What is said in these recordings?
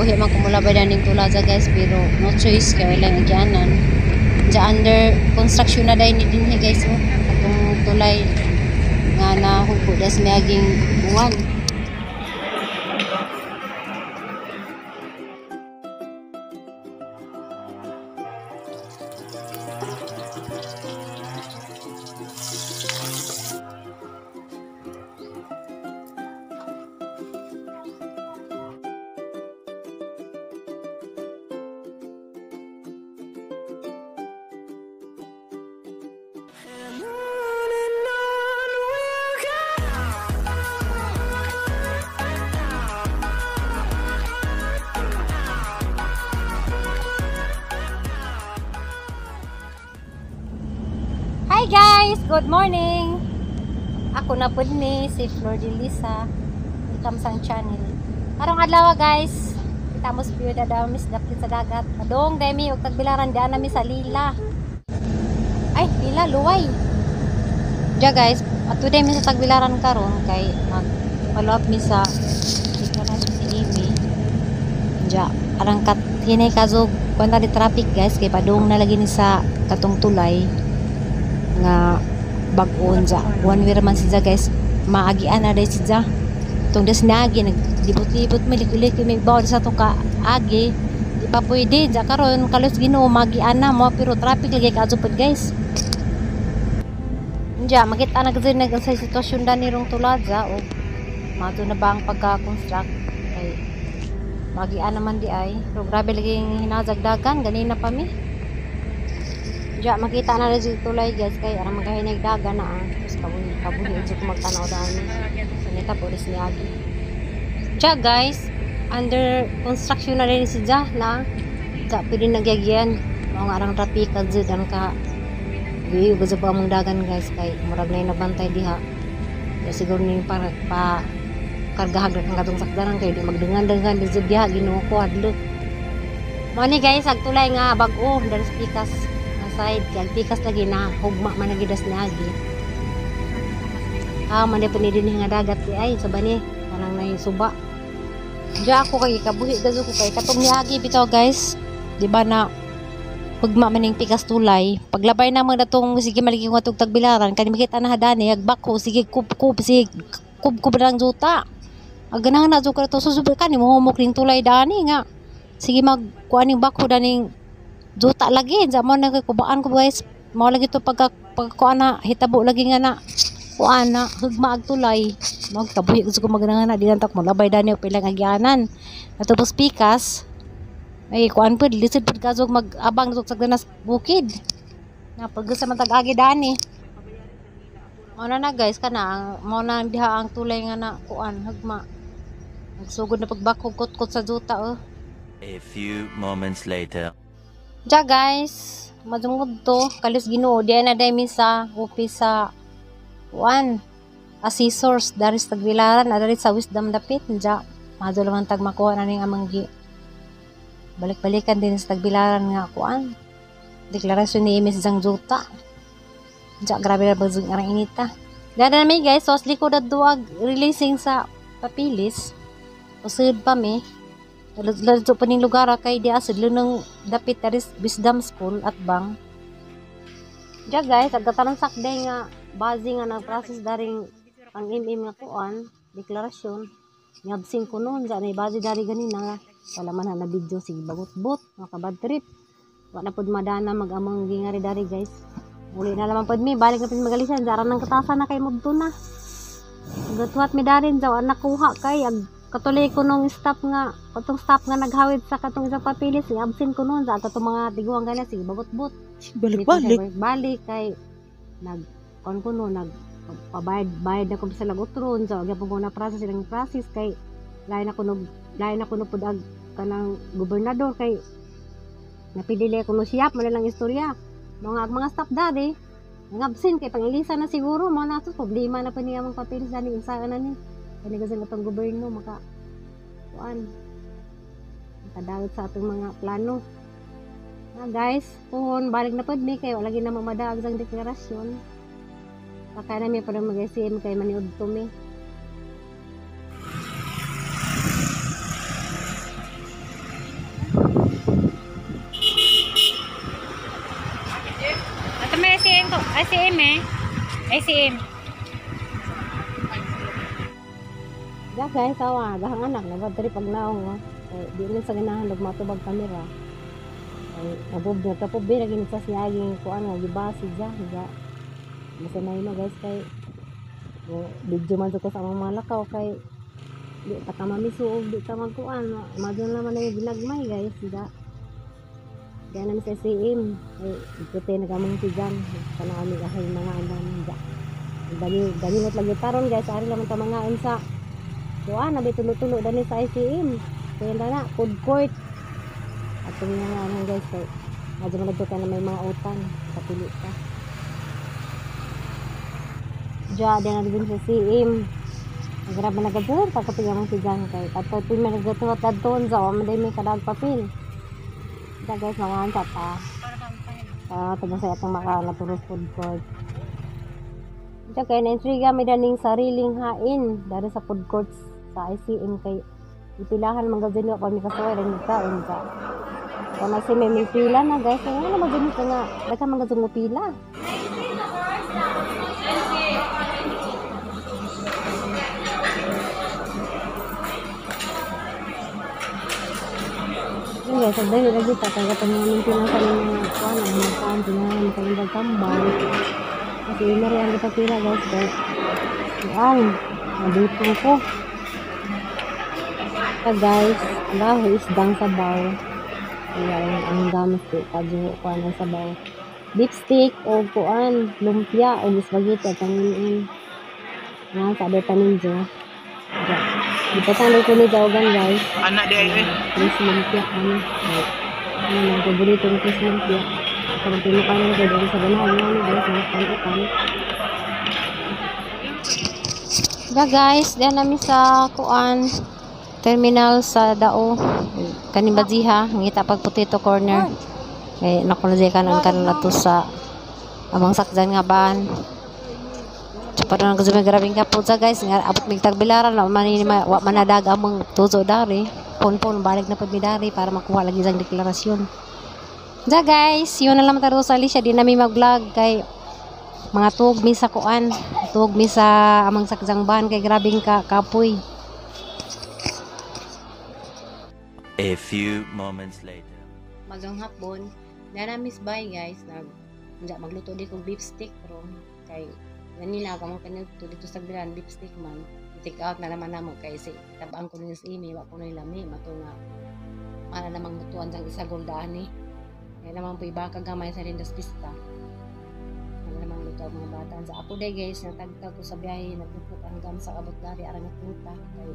Kabuhi man kumulabay daning tulaja guys, pero no choice kay wala agyanan. Diya under construction na dai ni dinhi guys oh. Atong tulay nga nahugbo das miaging buwan. And on we'll go. Hi guys! Good morning! Ako na po ni si Flor de Lisa. Welcome sa channel. Karong adlaw guys, kita mo sa view na daw mis dapit sa dagat. Padong dahil mi og tagbilaran diyan nami sa Lila. Ay, Lila Luway. Diya guys, at today mi sa tagbilaran karon kay mag follow up mi sa deklarasyon si Amy. Diya, arang kat hinay kazog kwenta di traffic guys kay padung na lagi ni sa katong tulay nga bag-on ja. One way man siya guys, maagian na dai siya. Tong des naagi naglibot-libot mi lik-lik mi bawod sa tong kaagi. Di pa pwede ja karon kalos Ginoo maagian na mo pero traffic lagi kaadto pod guys. Diya makita na gud nag sa sitwasyon dani rong tulaja o mato na ba ang pagka-construct kay maagian naman di ay. Pero grabe lagi hinazagdagan ganina pa mi. Diya makita na rin tulay guys kay aram magahinay dagan na ah. Tapos kabuhi kabuhi jud ko magtanaw dani. Sanita polis ni agi. Diya guys, under construction na rin si Diya na diya pwede nagyagyan. Mao nga arang traffic jud ang ka giyo gud pa among dagan guys kay murag na nabantay diha. Diya siguro ning para pa kargahag ra kang katong sakdaran kay di magdangan-dangan di jud diha Ginoo ko adlo. Mao ni guys ag tulay nga bag-o dari sa pikas side kay ang pikas lagi na hugma man lagi das niagi. Ah, man pa ni dinhi nga dagat di ay sa bani kanang nay suba. Diya ako kay kabuhi gazo ko kay katong niagi bitaw guys. Di ba na hugma man ning pikas tulay. Paglabay na man datong sige maligi ko atong tagbilaran kani makita na hadani agbakho sige kub-kub sige kub-kub lang juta. Ag ganahan na jud to susubay kani mohumok ning tulay dani nga. Sige mag kuan ning bakho daning juta lagi ja mo na kay kubaan ko guys. Mao lagi to pagka pagkuan na hitabo lagi nga na kuan na hugma ag tulay. Mao kabuhi ko maganahan na di lang tak mo labay dani og pilang agyanan. Atubos pikas ay kuan pud lisod pud kazog mag-abang sa sagdanas bukid. Na pag sa man tag-agi dani. Mao na na guys kana mao na diha ang tulay nga na kuan hugma. Nagsugod na pagbakog kutkot sa juta oh. A few moments later. Diya guys, madungod to, kalis Ginoo, diya na dahil sa office sa kuan, assessors, dari sa tagbilaran, dari sa Wisdom dapit, diya, madulaman tag makuha na ning amang gi. Balik-balikan din sa tagbilaran nga kuan. Deklarasyon ni Miss Zhang Juta. Diya, grabe na bagzog arang inita. Diya na mi guys, so likod at duwag releasing sa papilis. Usod pa mi. Ladto pa ning lugar kay di asad lunong dapit aris Wisdom School at bang. Diya guys, agkatalang sakday nga base nga nag-process daring ang MM nga kuan, deklarasyon. Ngabsing ko noon, diya na base dari ganina. Wala man na video sige bagot-bot, maka bad trip. Wa na pud madana mag-amang gingari dari guys. Uli na lamang pud mi, balik na pud magalisan, dara nang katasan na kay mudto na. Gatuat mi darin jaw nakuha kay ag katuloy ko nung staff nga, katong staff nga naghawid sa katong isang papilis, absent ko noon sa katong mga tiguang ganyan, sige bagot-bot. Balik-balik. Balik kay nag kon ko no nag pabayad bayad na ko sa lagotron so gyapon ko na process ilang process kay lain ako no pud ag kanang gobernador kay napidili ko no siya man lang istorya. Mga staff dali ngabsent kay pangilisa na siguro mo na to problema na pa niya ang papilis ani unsa na ni. Kani kasi atong gobyerno maka kuan makadawat sa atong mga plano. Na guys, pohon balik na pud mi kay wala gyud na mamadaag sang deklarasyon. Baka na mi para mag-SM kay maniud to mi. eh. ACM. Ya guys, awa, dahang anak na ba diri pag naong oh. Eh, di man sa ganahan og matubag kamera. Ay, nabub na tapos bi lagi sa siyaging kuan nga gibasi ja, ja. Masanay mo guys kay oh, video man ko sa among mga lakaw kay di ta ka mamiso og di ta magkuan. Imagine naman na yung ginagmay guys, ja. Diyan namin sa CM. Ay, ikuti na kamong si Jan. Kana kami kahay mga andam ja. Dali dali na lagi taron guys, ari naman ta mga unsa. Kuan na tulo-tulo dani sa ICM. Kaya na food court. At tingnan nga ano guys kay medyo malagto na may mga utang kapili ka. Ja, din na din sa CM. Grabe na gadto pagkapig among si Jan kay kato tuwi man nagatuwa tadton sa wa man day may kadag papel. Ja guys, mga anta ta. Taga sa atong maka naturos food court. Ja kay na-intriga mi daning sariling hain dari sa food court sa ICM kay ipilahan man gud dinyo kami kasuway rin kaon ka. Kung na si may pila na guys, kaya nga naman dyan nga, daghan man gud mo pila. Yun guys, ang dali lagi ta, kaya katong mga pinasa ng mga kuan, ang mga kaan, pinasa ng tambal. Kasi inari ang kita pila guys, guys. Kuan, nabitong ko. Ta guys, ang isdang sabaw. Ayan, ang gamit ko, kadyo kuan ang sabaw. Beef steak o kuan, lumpia o spaghetti at ang nga sabi pa ninyo. Di pa tanong ko ni Jaugan guys. Anak dia eh. Chris lumpia ano. Ano nang paborito ng Chris lumpia. Kapag tinukanan ko dito sa ganahan ano guys, mga kan-ukan. Da guys, diyan namin sa kuan terminal sa Dao. Kaning bajiha, ngita pag potato corner. Eh naku na diyan kanan kanan na to sa amang sakjan nga ban. Para nang kasi grabing kapusa guys, nga abot mig tagbilaran wa man ni wa man nadag among tuzo dari. Pon-pon balik na pud mi dari para makuha lagi isang deklarasyon. Ja guys, yun na lang taro sa Alicia, di nami mag-vlog kay mga tuog mi sa kuan, tuog mi sa amang sakjang ban kay grabing ka kapoy. A few moments later. Magang hapon, na miss bye guys, nag magluto di kog beef steak ron kay ganina ako mga kanito dito sa Bilan, beef steak man. Take out na naman namo kay si tabang ko ni si Amy, wa ko na lami mato nga para namang lutuan sang isa goldaan eh. Kaya naman po iba kagamay sa Lindas Pista. Ano namang luto ang mga bata. Sa ako day guys, natagtag ko sa biyahe, nagpupot hanggang sa abot dari arang napunta kay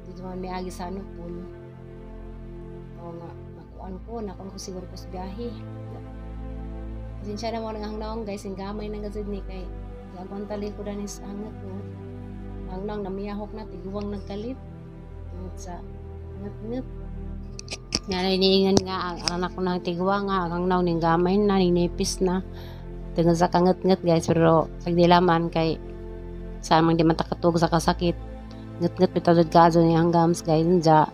dito man may agi sa ano pool. Oo nga, nakuan ko siguro ko sa biyahe. Pasensya na mo nang hangnaong guys, ang gamay nang gazid ni kay agwantali ko danis angat no. Ang nang namiyahok na tiguang nagkalit tungod sa ngat-ngat. Nga iniingan nga ang anak ko ng tiguang nga ang naong ning gamay na ninipis na tungod sa kangat-ngat guys, pero pagdilaman kay sa amang di man takatug sa kasakit ngat-ngat bitaw jud kaadto ni ang gams guys ja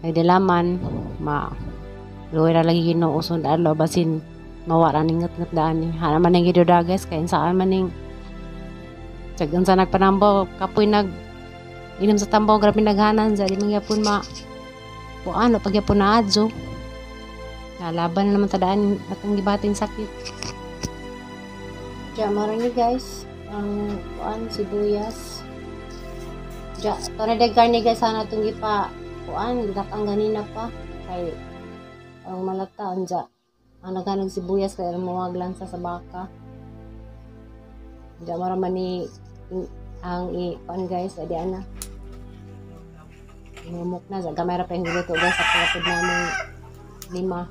pagdilaman ma luoy ra lagi Ginoo sund adlaw basin mawara ning ngat-ngat daan ni hana man ning giduda guys kay saan man ning tag unsa nagpanambaw kapoy nag inom sa tambaw grabe naghanan sa di man gyapon ma kuan o pagyapon na adyo nalaban na naman tadaan atong gibating sakit. Ja mara ni guys ang kuan sibuyas. Ja to na day karne guys sana atong gipa kuan gidak ang ganina pa kay ang malata anja ang naghanag sibuyas kay mawaglan sa baka. Ja mara man ni ang i-kuan guys adi ana Lumok na sa gamay ra pa yung giluto guys sa kapatid namong lima.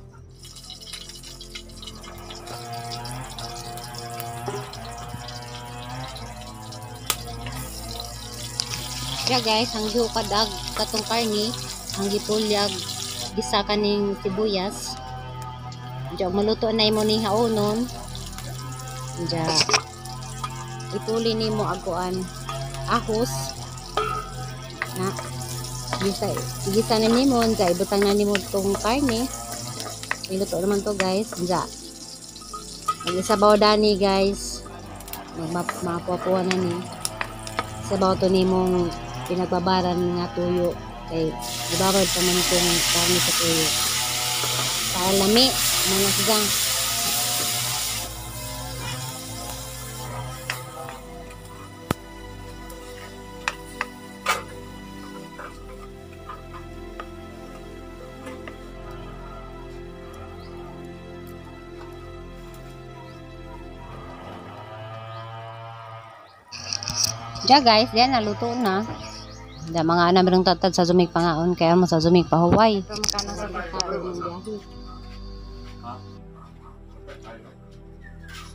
Yeah guys, ang giukad ag katong karni, ang gitulyag gisa kaning sibuyas. Diya maluto na imo ni haonon. Diya ituli nimo aguan ahos na gisa gisa na nimo, diya ibutang na nimo tong karne. Iluto naman to guys. Diya mag-isabaw dani guys. Magmapuapuan na ni. Sabaw to nimong pinagbabaran nga tuyo kay gibabad pa man itong karne sa tuyo. Para lami, muna siya. Diya guys, diyan naluto na. Da mga ana merong tatad sa sumig pangaon kaya mo sa sumig pahuway. Pero makana sa pagkaon ng biyahe.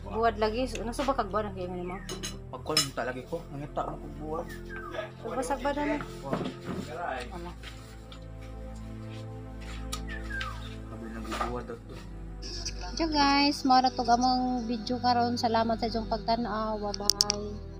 Buwad lagi, nasa ba kagbuwan ang kayo mo? Pagkuhan talaga ko, nangita mo kong buwan. Pagbasag ba na? Wala. Sabi nagbubuwan daw to. Diya guys, mara tog among video karon. Salamat sa inyong pagtan-aw. Bye-bye.